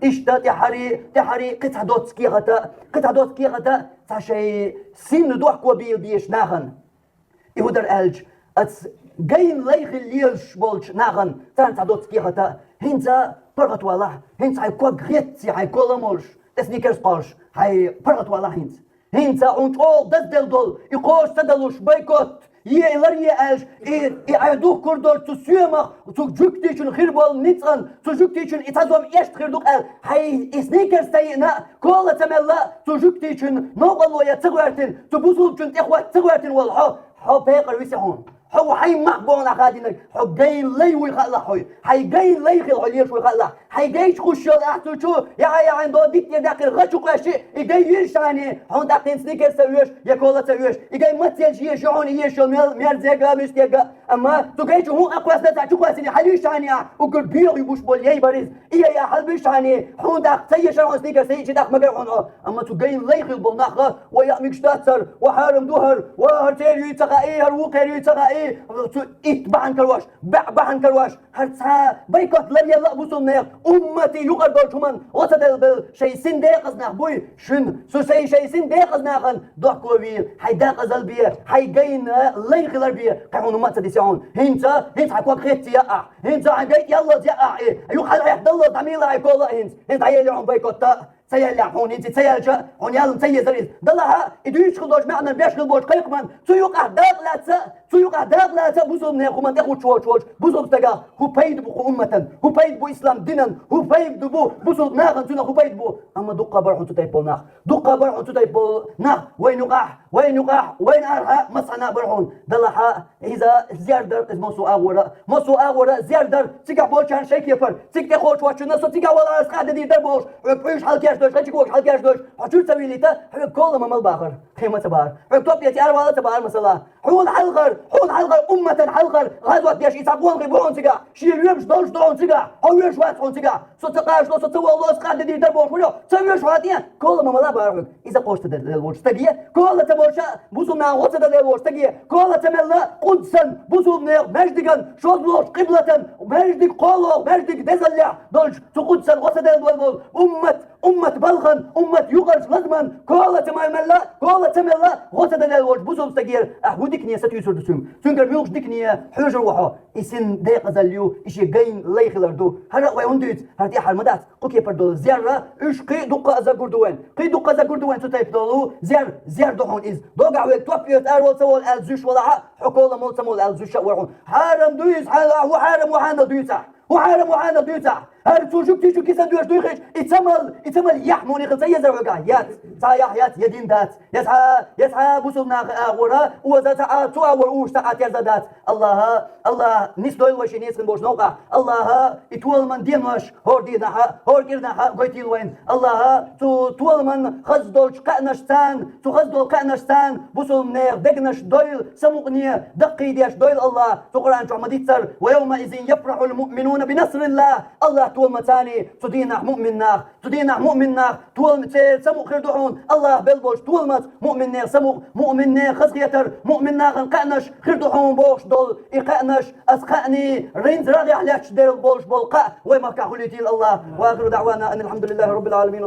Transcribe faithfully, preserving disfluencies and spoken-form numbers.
Иштта тӀехьарий, тӀехьарий кхин цхьа доцца кехата, кхин цхьа доцца кехата цхьа шоай син дохко бийла безаш нахана. И хӀун дар аьлча, ас гайна лай хила лелаш болча нахана, царна цхьа доцца кехата, хӀинца паргӀатвалахь, хӀинца хьай ког хетац, хьай кола а молуш, тӀе сникерс кхоллаш, хьай паргӀатвалахь хӀинца. ХӀинца хьуна чӀогӀа дазделла долу, и кхочуш ца далуш, бойкот е, и лар е аьлча, и, и хьайн духкур долчу цу соьмах, цу жуьгтичун хир болу ницкъан, цу жуьгтичун и цхьа зом эшта хир ду-кх аьлла, хьайн и сникерс ца йиъна, кола ца мелла, цу жуьгтичун новкъарло ян ца гӀоьртина, цу бусулбачун тӀехӀотта ца гӀоьртина волу хьо, хьо пекъар виси хьуна. Хьо ву хьайн мах бохна хьа динарг, хьо гайна лай вуй хаалахь хьо, хьайн гайна лай хила хьо лелаш вуй хаалахь, хьайн гайчу хуш йолу ахь цу чу, яхьа-яхьа до диттера даккхира гӀа чу къоьшчи, и гай вир шани, хьуна тӀаккха сникерс ца оьшу, я кола ца оьшу, и гай маца елча еза хьуна еза йолу мел-, мерзега, муьстега, амма цу гай чу хӀун а кхоьссина цхьа чу кхоьссина, хьалуьйш шани ахь, уггар боьха ю буш болу яй бар иза, и яй ахь хьалбуьйш шани, хьуна тӀаккха ца еза хьуна сникерс, и чи тӀаккха магар хьуна хьо, амма цу гайна лай хила болу нах, ва яа мегаш дац хӀара, ва хьарам ду хӀара, ва хӀара церан юй ца хаий, хӀара вукхеран юй ца хаий, цу итт бахьана карош, баьӀ бахьана карош, хӀара цхьа бойкот ларъелла а бусулбанех, умматан юкъара долчу хӀуманна гӀо ца делла белла, шайн син декъаза нах буй, шуна, цу шайн, шайн син декъаза нахана дохко вийла, хьайн декъазалла бе, хьайн гайна лай хилар бе, кхин хьуна хӀумма а ца дисси хьуна. ХӀинца, хӀинца хьан ког хетац яа ахь, хӀинца хьан гай яллалц яа ахь и, юха хьалахьехна даллалц дӀамийла хьайн кола а хӀинца, хӀинца дӀаелли хьуна бойкот а. Ца яьллехь хьуна, хӀинца ца яьлча, хьуна яллалц ца езар иза. Делахь а, и дуьйцуш хила долчу маьӀнан беш хила болчу кхайкхаман, цу юкъахь дакъа лаьцна, цу юкъахь дакъа лаьцна бусулбанех хӀуманна тӀекхуьуш волчу, волчу бусулба стагах хӀун пайда бу кху умматан, хӀун пайда бу ислам динан, хӀун пайда бу бусулба нахана цунах хӀун пайда бу? Амма дуккха а бара хьуна цу тайпа болу нах. Дуккха а бара хьуна цу тайпа болу нах, вайна юкъахь, вайна юкъахь, вайна арахьа массанхьа а бара хьуна. Делахь а, иза зер дара, иза массо а агӀора, массо а агӀора зер дара, цигахь болчарна шайн кепара, цига тӀекхочуш воцчунна со цигахь валахь ас къахьдина дийр дара бохуш, хьоьга пхьуьйш хьалакерчадойш, хьан чу когаш хьалакерчадойш, хьо чуьра ца вийлийта, хьоьга кола ма мала бахара, кхин ма ца бахара. Хьоьга топ эца аравала ца бахара, масала. Хьуна хьалхара, хьуна хьалхара, умматан хьалхара, гӀазот деш и цхьа гӀонхий бу хьуна цигахь, шен лоьмаш долуш ду хьуна цигахь, хьо воьшуш вац хьуна цигахь, со ца къашло, со ца валло, ас къахьдина дийр дара бохуш вуьйр, ца воьшу хьо тӀе, кола ма мала бахара хьоьга. Иза кхочуш ца делла волчу стаге, кола ца болуш а, бусулба нахана гӀо ца дан лелла волчу стаге, кола ца мелла, къудсан, бусулбанех маьждиган, шозлагӀчу къиблатан, маьждиг кхоалгӀа, маьждиг дезаллехь долчу цу къудсан гӀо ца делла волу уммат, уммат балхан, уммат юкъарчу лазаман, кола ца мелла, кола ца мелла, гӀо ца дан лелла волчу бусулба стагера ахь хӀун дикане сатуьйсур ду цуьнга? Цуьнгара муьлхачу дикане хьоьжур ву хьо? И син декъазалла ю, и шен гайна лай хилар ду. ХӀара а вай хӀунда дуьйцу? ХӀара тӀехьара ма дац, кху кепара долу зер а, уьш кхин а дуккха а загур ду вайн. Кхин а дуккха а загур ду вайн цу тайпа долу зер, зер ду хьуна иза. Догахь вайга топ оьцу аравала ца волу аьлла зуьйш валахь а, хьо кола молу ца молу аьлла зуьйш а вара хьуна. Хьарам дуьйцу хьайла, хӀун хьарам, хӀун хьанал дуьйцу ахь? ХӀун хьарам, хӀун хьанал дуьйцу ахь? ХӀара цу жуьгтичун кисан доьшу дуьйхича, и ца мала, и ца мала яхь муха хила ца езара хьоьгахь? Яц. Цхьа яхь яц, я дин дац. Я цхьа, я цхьа бусулба наха агӀора, оза ца Ӏа, цу агӀора уш ца Ӏа терза дац. АллахӀа, АллахӀа нисдойла вай шен нийсхина болчу новкъахь. АллахӀа и толаман денош хӀора дийнахьа, хӀора кӀирнахьа гойтийла вайна. АллахӀа цу толаман хаза долчу кхаьънаш царна, цу хаза долу кхаьънаш царна бусулбанех дегнаш дойла, самукъане даккхийдеш дойла АллахӀа. Цу Къуръан чохь ма диццара: «Ва явмаизин яфрахьул муъминуна би насриллахӀ». АллахӀ толаман царний цу дийнахь муъмин нах, цу дийнахь муъмин нах толам-, церан самукъа хир ду хьуна, АллахӀ белла болчу толамаца муъминнех самукъа, муъминнех хазахетар, муъмин нахана кхаьънаш хир ду хьуна бохуш долу и кхаьънаш, ас кхаьъний ринза рагӀехь лаьтташ дерла болуш болу кхаъ вай махкахь хуьлийтийла АллахӀ. Ва ахиру даъвана анил хьамдулиллахӀи раббил Ӏаламин.